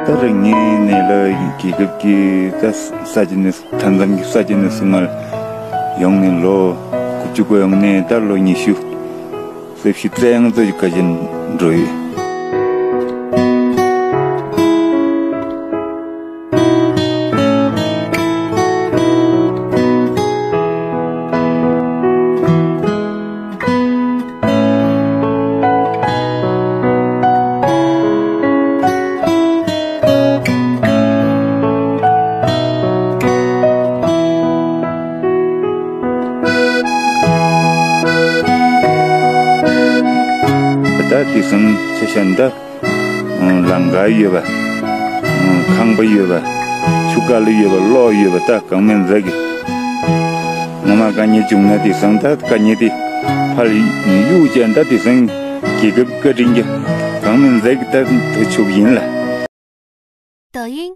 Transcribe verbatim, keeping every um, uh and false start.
ད་རིང་ངའི་ནས་ལ་རྒྱལ་ཁབ་ཀྱི་ད་ས་ཆ་ནས་མཐའ་མཚམས་ཀྱི་ས་ཆ་ནས་སུ་མར་ཡོང་ནས་ལོ་དགུ་བཅུ་གོ་ཡོང་ནས་ད་ལོ་ཉི་ཤུ་རྩེ་བཞི་རྩེ་ཡང་ཚོ་ཡི་ཁ་ཆེན་འགྲོ་ཡོད། ད་དེ་སང་ཆ་བཞག་ན་ད། ལམ་ཁ་ཡོད་པ། ཁང་པ་ཡོད་པ། ཆུ་ཀ་ལ་ཡོད་པ། གློག་ཡོད་པ། ད་གང་མིན་ཟ་གི། ངོ་མ་དཀའ་ངལ་བྱུང་ན་དེ་སང་ད་དཀའ་ངལ་དེ་ཕར་གཡུག་བྱས་ད་དེ་སང་རྒྱལ་ཁབ་བཀའ་དྲིན་གྱིས་གང་མིན་ཟ་གི་ད་ཐུག་ཆོག་ཡིན་ལ། 抖音